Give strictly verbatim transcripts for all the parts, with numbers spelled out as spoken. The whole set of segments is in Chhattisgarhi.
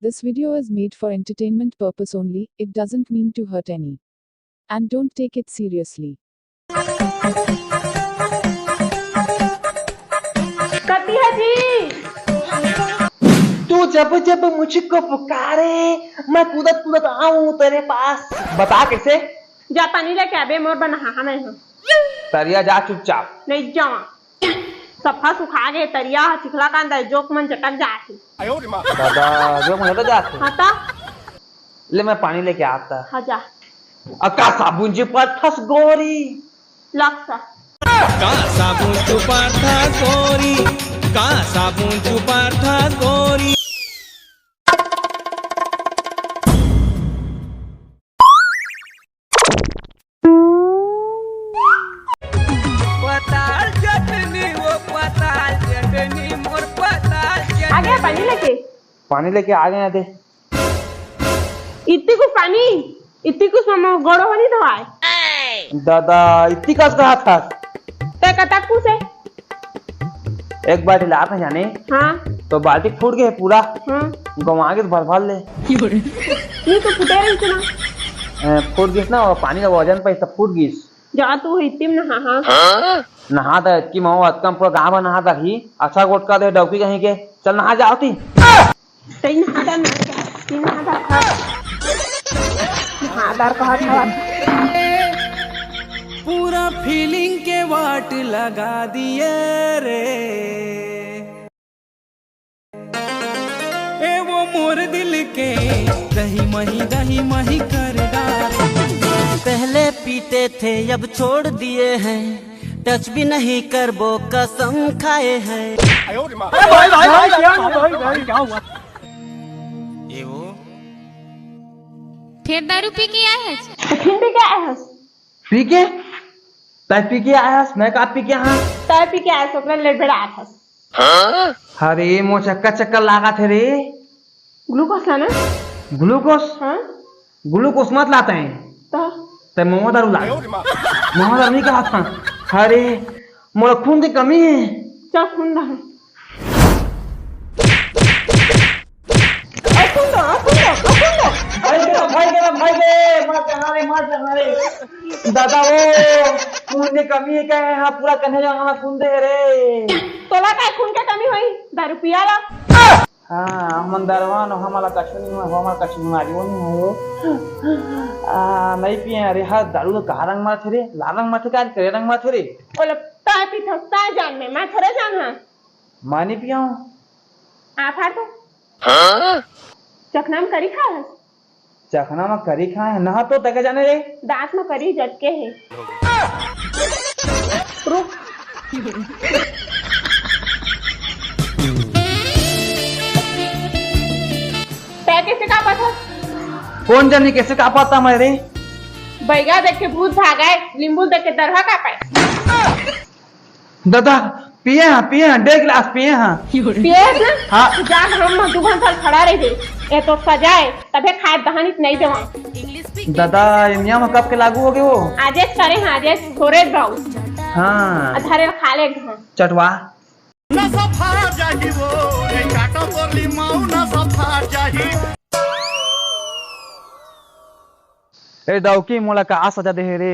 This video is made for entertainment purpose only, it doesn't mean to hurt any. And don't take it seriously. कति है जी? तू जब जब मुझको पुकारे, मैं कूदत कूदत आऊं तेरे पास। बता कैसे? जा पानी लेके आबे, मोर बर नहाना हे। तरिया जा चुपचाप। नहीं जावा। सफा सुखा गे तरिया ह, चिखला कांदा जोंक मन चटक जात हे। दादा, जोंक मन चटक जात हे। हाँ ता। ले मैं पानी लेके आता। हाँ जा। अ, का साबुन चुपाथस गोरी? लक्स। का साबुन चुपाथस गोरी? का साबुन चुपाथस गोरी? पताल चटनी, वो पताल चटनी, मोर पताल चटनी। आ गया पानी लेके? पानी लेके आ गया दे। इतनी कुछ पानी, इतनी कुछ में गोड़ो नहीं धोआए। दादा, इतनी कस कहा था? ते कतक कुछ है? एक बाल्टी लात हे जाने। हाँ। तो बाल्टी फूट गे पूरा। हाँ। गंवा गे भर भर ले। नहीं तो फूटे रही ना। ए, फूट गिस ना, वो पानी का वजन पे सब फूट गिस। जा तू इतनी में नहा, हाँ। नहा दा इतकी मऊ अतकम पूरा गाँव में नहा दा ही। अच्छा गोटका दे डौकी कहीं के। चल नहा जाओ ती। सही नहादार नहादार कहत हवा। पूरा फीलिंग के वाट लगा दिए रे। ए वो मोर दिल के दही मही दही मही कर डार। पहले पीते थे अब छोड़ दिए हैं, टच भी नहीं करबो कसम खाए हैं। अरे भाई, भाई, भाई, क्या हुआ? भाई, भाई, क्या हुआ? ए वो। फेर दारू पी के आए हस? तो फिर भी क्या आए हस? पी के? तै पी के आए हस? मैं का पी के हाँ? तै पी के आए हस, ओकरे लेट बेड़ा आए हस। अरे, मोर चक्कर चक्कर लागत हे रे। ग्लूकोस लाना? ग्लूकोस? हाँ। ग्लूकोस मत लाते हैं। तो? ते महुआ दारू ला। महुआ दारू नहीं कहा था। अरे, मोला खून की कमी है। चल खून दा। अरे खून दो, खून दो, खून दो। अरे मेरा भाई, मेरा भाई रे, मर जाना रे, मर जाना रे। दादा वो, खून की कमी है क्या है? हाँ, पूरा कन्हे जाना खून दे रे। तोला काय खून के कमी होई? दारू पिया ला। हाँ, हमन दरवान हो, हमला कछु नहीं हो, हमला कछु बीमारी वो नहीं हो। आ, नहीं पिए रे, हाँ, दारू तो कहा रंग माथे रे, लाल रंग माथे का, करे रंग माथे रे। ओला ताय पीथस, ताय जान में, मैं थोड़े जान हाँ। मैं नहीं पिया हूँ। आ फाड़ तो। हाँ? चखना में करी खा हस? चखना में करी खाए हैं, नहा तो तके जाने रे। दांत में करी जटके है। रुक। तै कैसे का पता? कौन जानी कैसे का पता मैं रे? बैगा देख के भूत भागा है, नींबू देख के दरहा का पाए। दादा, पिए हाँ, पिए हाँ, डेढ़ गिलास पिए हाँ। पिए ना? हाँ। तो जा, हम दू घंटा खड़ा रह दे। ये तो सजा है, तबे खाए दहानित नहीं देवा। दादा, ये नियम कब के लागू हो गए वो? आजे करे हाँ, आजे थोड़े बाऊ। हाँ। अधारे खा ले हाँ। चटवा। नसा फार जाही वो, रे काटा बोली माऊ नसा फार जाही। ए डौकी, मोला का सजा दे हे रे?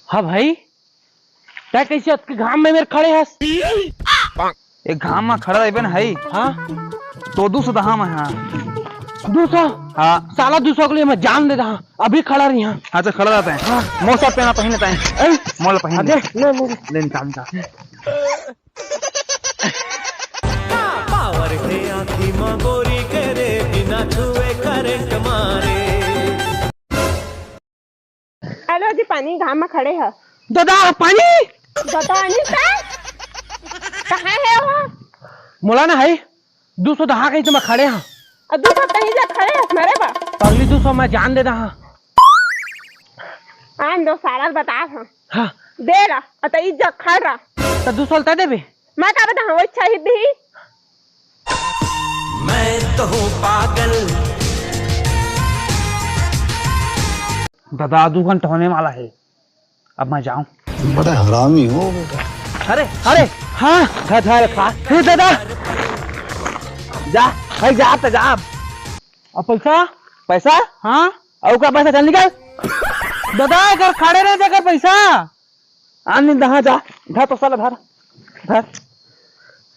हाँ भाई, तै कैसे अतके घाम में मेर खड़े हस? ए घाम में खड़ा रहिबे न हई। हाँ? तो दू सौ दहा मैं हाँ। दू सौ? हाँ। साला दू सौ के लिए मैं जान दे रहा, अभी खड़ा रही हाँ। हाँ, तो खड़ा रहता है। हाँ। मोसा पेना पहनता है। ए? मोला पहन अरे, दे। ले, ले, ले। ले, निकाल, निकाल। पावर के आँखी म गोरी के रे, बिना छुए करंट मारे। हेलो जी, पानी घाम में खड़े ह। दादा, पानी? दादा, अनिल का? कहाँ है वो? मोला ना है, दू सौ दहा कहीं तो मैं खड़े हाँ। और दू सौ कहीं जा खड़े ह, मरे बा। पगली, दू सौ मैं जान दे रहा। आन दो, सारा बता हाँ। हाँ। दे ला, अतई जग खड़ रहा। त दू सौ लता देबे? मैं का बता, हाँ, वो इच्छा ही दी। मैं तो हूँ पागल। दादा, दो घंटा होने वाला है, अब मैं जाऊं। बड़ा हरामी हो बेटा। अरे, अरे, हाँ, धर, धर, खा। हे दादा, जा, भाई जा, त जा। अब पैसा? पैसा? हाँ। अउ का पैसा? चल निकल। दादा, एकर खड़े रहे, एकर पैसा। आ, नहीं, हाँ, जा, धर तो साला, धर, धर,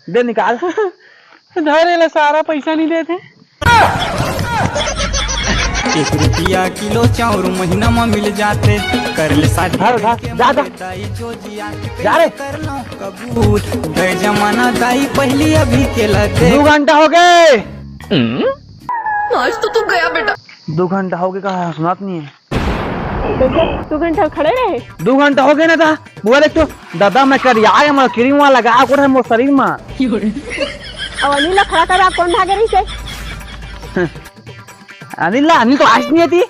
दे निकाल। धर, एला सारा पैसा नहीं देते। एक रुपया किलो चाउर महीना म मिल जाते, कर ले शादी धर, धर, जा, जा। दाई जो जिया के जा रे। कर लो कबूल, गए जमाना दाई पहली अभी के लगे। दू घंटा हो गए। आज तो तू गया बेटा। दू घंटा हो गए, कहा सुनात नहीं है। दू घंटा खड़े रहे। दू घंटा हो गए ना था। मोबाइल एक तो दादा मैं कर आए, मैं क्रीम वाला लगा को रहे मोर शरीर में। अब अनिल ला खड़ा करा, कौन भागे रही से? अनिल ला, अनिल तो आज नहीं आती।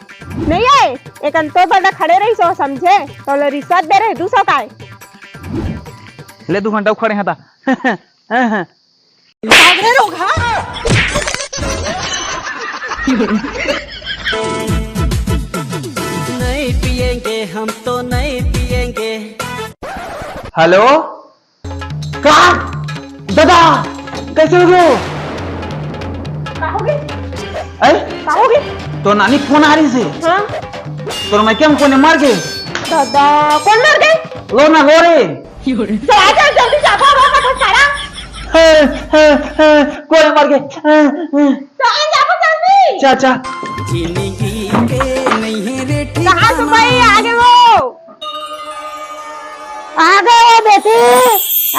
नहीं आए, एक अंतो बड़ा खड़े रही सो समझे, तो ले रिश्वत दे रहे दू सौ का है। ले दू घंटा खड़े हैं था। भाग रहे लोग, हाँ? नहीं पिएंगे हम तो नहीं पिएंगे। हेलो, का? दादा, कैसे हो गए? का हो गए? ऐ? का हो गए? तो नानी फोन आ रही से। हाँ? तो मैं क्या कोने मर गए? दादा, कौन मर गए? लो ना, लो रे। चल, आ जा, जल्दी से, भाग, भाग, भाग, सारा। हे, हे, हे, कोई मर गए। हे, हे। तो आ जा, भाग, जल्दी। चा, चा। जिंदगी के नहीं है रे कहाँ से ठिकाना। भाई आ गए वो? आ गए वो बेटी,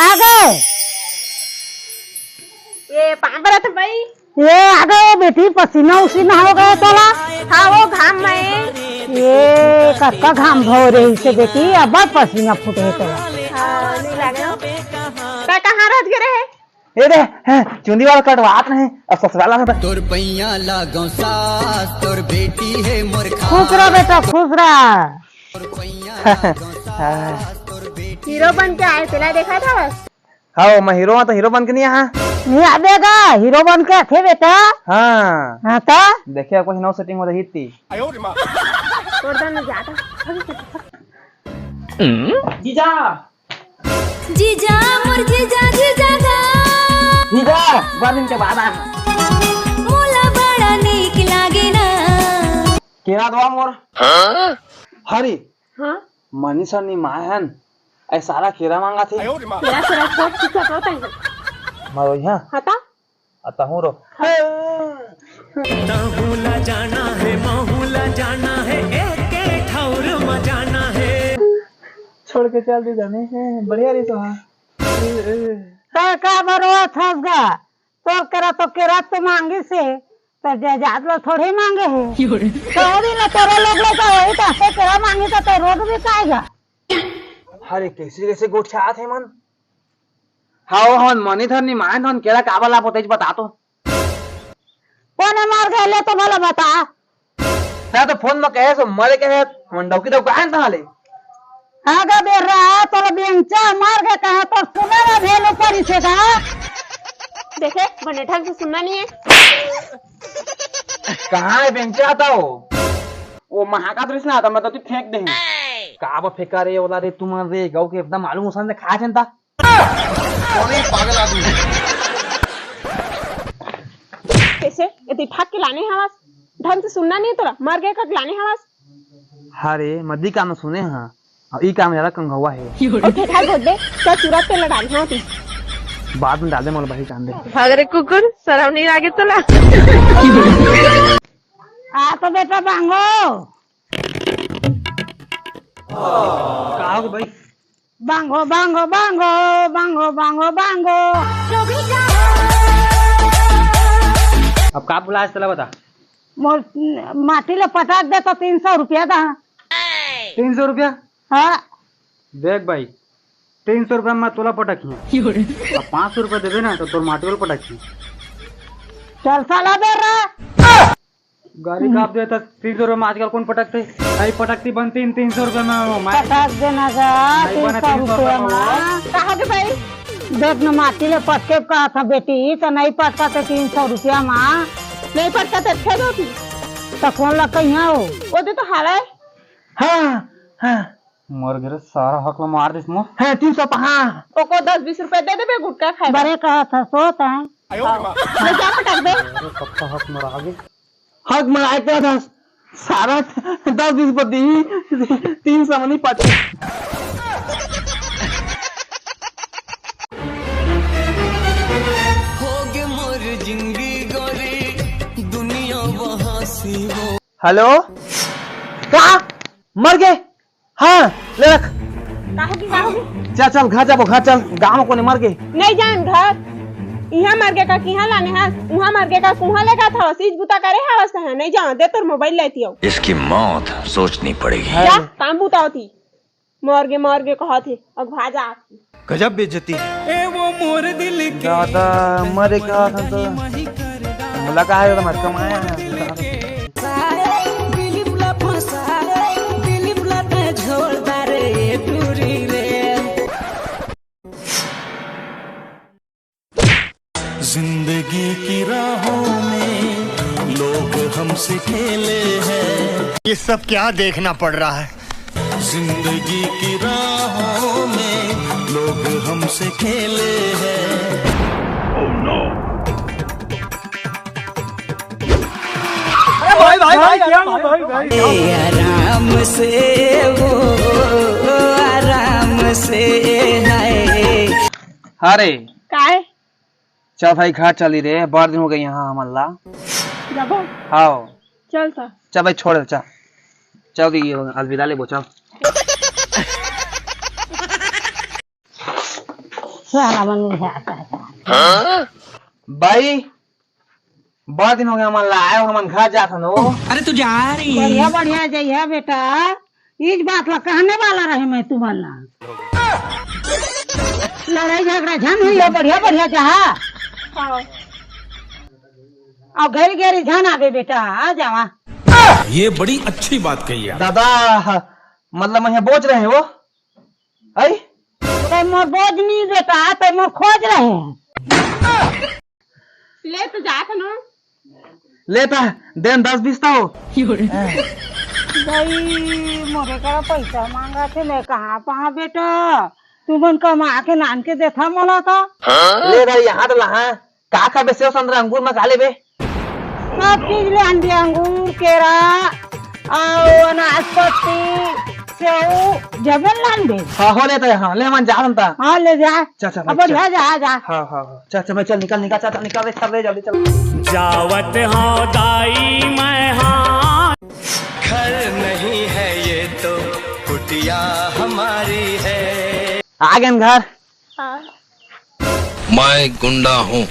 आ गए। ये पाँव परत भाई। ये आ गए बेटी, पसीना उसीना हो गया तोला। हाँ, वो घाम में। ये कतका घाम भव रही से बेटी, अब पसीना फूटे है तोला। हाँ, नहीं लगे। का कहाँ रहत गे रहे? ए रे, हैं, चुंदी वाला कटवात नहीं, अब ससुराल में। तोर पैया लागो सास, तोर बेटी है मोर खास। खुश रह बेटा, खुश रह। तोर पैया लागो सास, तोर बेटी हीरो बन के आए, तेला देखा था बस। हाँ, मैं हीरो हूँ तो हीरो बन के नहीं आया। नहीं आबे गा, हीरो बन के आथे बेटा। हाँ। हाँ तो? देखिए, कुछ नौ सेटिंग हो रही थी। तोड़ दे, मैं जाता। जीजा। जीजा, मोर जीजा, जीजा गा। जीजा, बड़ दिन के बाद आया। मोला बड़ा नीक लागे ना। केरा दवा मोर। हाँ? हरी। हाँ? मनीषा निमाय हन। ऐ सारा केरा मांगा थे। तेरा तेरा छोट कुछ होता है। मरो यहाँ। हटा। अतहूँ रो। तहूँ ला जाना है, महूँ ला जाना है, एक के ठौर म जाना है। छोड़ के चल दे जाने हैं, बढ़िया रही तो हाँ। तो का बरवा थस गा? तोर करा तो केरा तो मांगे से, तो जायदाद ला थोड़े मांगे है। तो वो दिन ला तोरा लोग ले तो वही तो से केरा मांगे तो, तो रोड भी काएगा। अरे कैसे कैसे गोठियात हे मन। हाओ हन मनी धन निमाय धन केरा काबर ला पोतेच बता तो। कोने मार गए ले तो भला बता। ता तो फोन में कहे सो मरे कहे मन डौकी डौका आन तहां ले। आगा बेरा तोला बेंचा मार के कहा तो सुना ना भेलो परी से का। देखे बने ढंग से सुनना नहीं है। कहाँ है बेंचा आता हो? वो महाका दृश्य ना आता मैं तो तू फेंक दे। काबर फेंका रे ओला रे तुम रे गौ के एकदम आलू मुसन से खा जनता। कौन है पागल आदमी? कैसे? इतनी ठाक के लाने हवस? ढंग से सुनना नहीं है तोला? मर गए कक लाने हवस? हाँ रे, मद्दी काम सुने हाँ। और ई काम ज्यादा कंघवा है। ओ ठेठा गोदे, क्या चुरा तेल डाल हाँ तू? बाद में डाल दे मोल भाई कांदे। भाग रे कुकुर, शर्म नहीं लागे तोला? आ तो बेटा बांगो। का हो भाई? बांगो, बांगो, बांगो, बांगो, बांगो, बांगो। अब का बुलाए चला बता। मोर माटी ले पटाक दे तो तीन सौ रुपया दा। तीन सौ रुपया? हाँ। देख भाई, तीन सौ रुपया मैं तोला पटकिया। अब पाँच सौ रुपया देबे ना तो तोर माटी वाला पटकिया। चल साला दे रहा। गाड़ी काप दे तो तीन सौ रुपया में आजकल कौन पटकते? नहीं पटकती बनती इन तीन सौ रुपया में। मैं पटक देना जा नहीं तीन बना सौ तीन सौ रुपया रुपया में। में। कहा के भाई? देख न माटी ले पटके कहा था बेटी, तो नहीं पटका थे तीन सौ रुपया में। नहीं पटका थे फेंक दो थी। तो कौन ला कहिया हो? वो दे तो हारा है। हाँ, हाँ। मर गिरे सारा हक ला मार दिस मो। हाँ, तीन सौ पहा। ओको दस बीस रुपया दे देबे गुटखा खाए बर। बरे कहा था सोत है। हाँ। ले जा पटक बे। अरे, कब का हक मरा आगे। हक मराए का था, सारा दस बीस बदी, तीन सौ मनी पाछे। होगे मोर जिंदगी गोरी, दुनिया वहाँ से वो। हेलो, का मर गे? हाँ, ले रख। का होगी, का होगी? चल, चल, घर जाबो, घर चल, गाँव में कोने मर गे। नहीं जान घर। इहाँ मर गे का किहाँ लाने हस, उहाँ मर गे का कुहाँ लेगा था, सीज बुता करे हवस कहाँ, नहीं जान, दे तोर मोबाइल लेती हो। इसकी मौत सोचनी पड़ेगी। है। जा, काम बुता होती। मर गे, मर गे कहत हे, अगुवा जा। गजब बेइज्जती। ए वो मोर दिल के दादा, मरे का था तो। मोला का है, तो मत कमाया। जिंदगी की राहों में लोग हमसे खेले हैं। ये सब क्या देखना पड़ रहा है? जिंदगी की राहों में लोग हमसे खेले हैं। अरे भाई, भाई, भाई, भाई, भाई, भाई, भाई। ए, आराम से वो, आराम से। हाय। अरे। काय? चल भाई, घर चली रे, बड़ दिन हो गए यहाँ हमन ला। जाबो? हाँ। चल त। चल भाई, छोड़, चल। चल, ये अलविदा लेबो, चल। साला मन में आता है। भाई, बड़ दिन हो गए हमन ला आए हो, हमन घर जात हन हो। अरे तू जा रही। बढ़िया, बढ़िया जइहा बेटा। इस बात ला कहने वाला रहे मैं तुमन ला। लड़ाई झगड़ा झन हुई हो, बढ़िया बढ़िया जहा। हाँ। अउ घेरी घेरी झन आबे बेटा, आ जावा। ये बड़ी अच्छी बात कही आप। दादा, मतलब मैं बोझ रहे हो? आई? ते मोर बोझ नहीं बेटा, ते मोर खोज रहे। ले तो जात हन। ले ता, देन दस बीस तो। भाई, मोरे करा पैसा मांगा थे, मैं कहाँ पाहा बेटा? तुमन कमा के लान के देथा मोला तो। ले भाई, यहाँ तो लहा, का खाबे? सेव, संतरा, अंगूर में का लेबे? सब चीज ले आन दे, अंगूर, केरा, अउ नाशपाती, सेव, जबे लान दे। हाँ, हो लेता है, हाँ, ले हमन जा बनता। हाँ, ले जा। चल, चल, अब चल। जा, जा, जा। हाँ, हाँ, हाँ। चल, चल, मैं चल, निकल, निकल, चल, चल, निकल रे, सब ले, जल्दी चल। जावत हाँ दाई मैं हाँ। घर नहीं है ये तो कुटिया हमारी है। आ गए घर। हाँ। मैं गुंडा हूँ।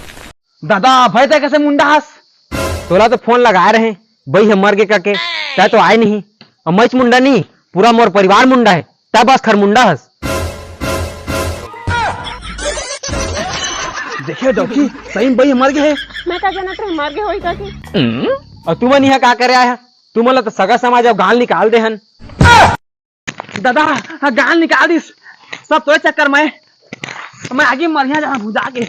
दादा, भाई तै कैसे मुंडा हस? तोला तो फोन लगाए रहे, बई हे मर गे कके, तै तो आए नहीं। अउ मैच मुंडा नहीं, पूरा मोर परिवार मुंडा है, तै बस खर मुंडा हस। देखिए डौकी, सही में बई हे मर गे है। मैं का जानत रहे मर गे होई कके। अउ तुमन इहाँ का करे आए हा? तुमन ला तो सगा समाज अउ गाल निकाल दे हन। दादा, हाँ, गाल निकाल दिस। सब तोरे चक्कर में। मैं आगे मरिया जहाँ भुजा के।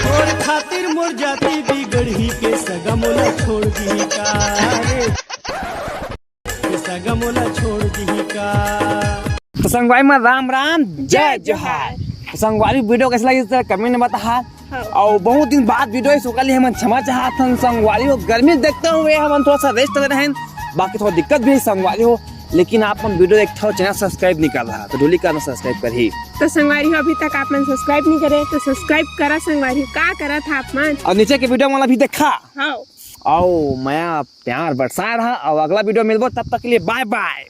तोर खातिर मोर जाति बिगड़ही के सगा मोला छोड़ दिही का रे। के सगा मोला छोड़ दिही का। तो संगवारी मन राम राम, जय जोहार। तो संगवारी वीडियो कैसे लगी, जरा कमेंट में बताहा। हाँ। अउ बहुत दिन बाद वीडियो हे, ओकर लिए हमन क्षमा चाहत हन संगवारी हो। गर्मी देखते हुए हमन थोड़ा सा रेस्ट ले रहे हैं, बाकी थोड़ा दिक्कत भी हे संगवारी हो, लेकिन आप मन वीडियो देखते हो, चैनल सब्सक्राइब नहीं कर रहा, तो ढोली करना सब्सक्राइब करही। तो संगवारी हो, अभी तक आप मन सब्सक्राइब नहीं करे, तो सब्सक्राइब करा संगवारी हो, का करत हा आप मन? अउ नीचे के वीडियो मन ला भी देखा। हाँ। अउ मया प्यार बरसा रहा, अउ अगला वीडियो मिलबो, तब तक के लिए बाय बाय।